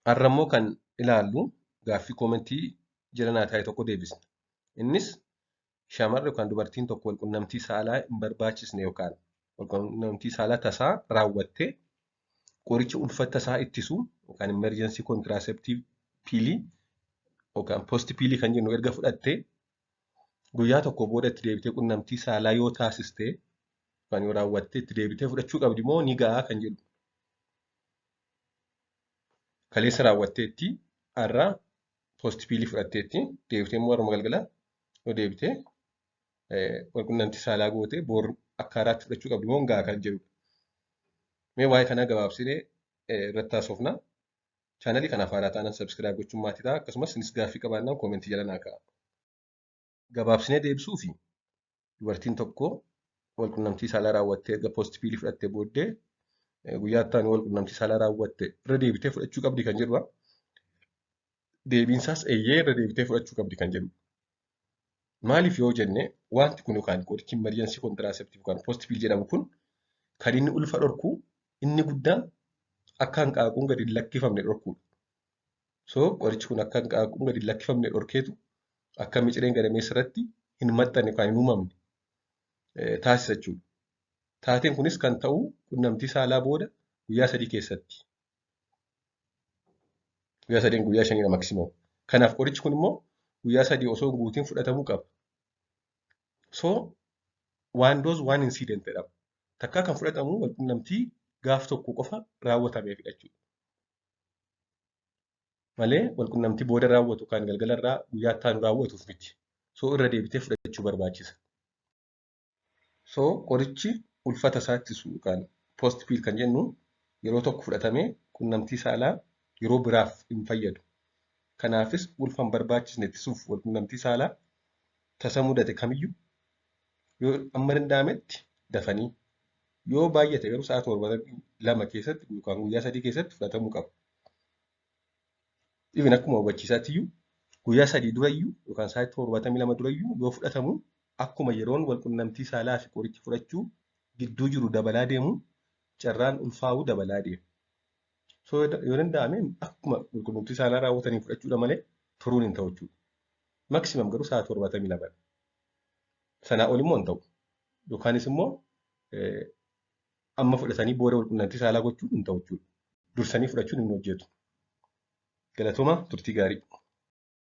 Har'a immoo kan ilaallu gaaffii koomentii jala naa taa'e tokko deebisna. Innis shamarri yookaan dubartiin tokko walqunnamtii saalaa hin barbaachisne yookaan walqunnamtii saalaa tasaa raawwattee qoricha ulfa tasaa ittisu yookaan emergency contraceptive pill yookaan post pill kan jennu erga fudhattee guyyaa tokko booda itti deebitee qunnamtii saalaa yoo taasiste yookaan yoo raawwatte itti deebitee fudhachuu qabdi moo ni gahaa kan jedhu. Kaleessa raawwatteetti, har'a post pill fudhatteetti, deebitee immoo haruma galgala yoo deebitee walqunnamtii saalaa goote boor akka haaraatti fudhachuu qabdi moo hin gahaa kan jedhudha. Mee waa'ee kanaa gabaabsinee irratti haasofna. Chaanalii kanaaf haaraa taanaan subscribe gochuun maatii ta'a. Akkasumas isinis gaaffii qabaannaan koomentii jala naa kaa'a. Gabaabsinee deebisuu fi dubartiin tokko walqunnamtii saalaa raawwattee erga post pill fudhattee booddee guyyaa itti aanu walqunnamtii saalaa raawwatte irra deebitee fudhachuu qabdi kan jedhudha. Deebiin isaas eeyyee, irra deebitee fudhachuu qabdi kan jedhudha. Maaliif yoo jenne, wanti kun yookaan qorichi emergency contraceptive yookaan post pill jedhamu kun kan inni ulfa dhorku inni guddaan akka hanqaaquun gadi hin lakkifamne dhorkuudha. So qorichi kun akka hanqaaquun gadi hin lakkifamne dhorkeetu akka micireen gadameessa irratti hin maxxanne yookaan hin uumamne taasisa jechuudha. Taateen kunis kan ta'u qunnamtii saalaa booda guyyaa 3 keessatti. Guyyaa 3, guyyaa 5dha maximum. Kanaaf qorichi kun immoo guyyaa 3 osoo hin guutiin fudhatamuu qaba. So one dose, one incident jedhama. Takkaa kan fudhatamu walqunnamtii gaaf tokko qofa raawwatameefidha jechuudha. Malee walqunnamtii booda raawwatu kan galgalarraa guyyaa itti aanu raawwatuuf miti. So irra deebitee fudhachuu barbaachisa. So qorichi ulfa tasaa ittisu yookaan post pill kan jennu yeroo tokko fudhatamee qunnamtii saalaa yeroo biraaf hin fayyadu. Kanaafis ulfa hin barbaachisne ittisuuf walqunnamtii saalaa tasa mudate kamiyyuu yoo amma danda'ametti dafanii, yoo baay'ate garuu sa'a 72 keessatti yookaan guyyaa 3 keessatti fudhatamuu qaba. Even akkuma hubachiisaatti iyyuu guyyaa 3 durayyuu yookaan sa'aatii 72 durayyuu yoo fudhatamu, akkuma yeroon walqunnamtii saalaa fi qoricha fudhachuu gidduu jiru dabalaa deemu, carraan ulfaa'uu dabalaa deema. So yoo danda'ame akkuma walqunnamtii saalaa raawwatanii fudhachuudha malee turuun hin ta'u jechuudha. Maximum garuu sa'a 72dha. Sanaa ol immoo hin ta'u. Yookaanis immoo amma fudhatanii booda walqunnamtii saalaa gochuun hin ta'u jechuudha. Dursanii fudhachuun hin hojjetu. Galatooma, turtii gaarii.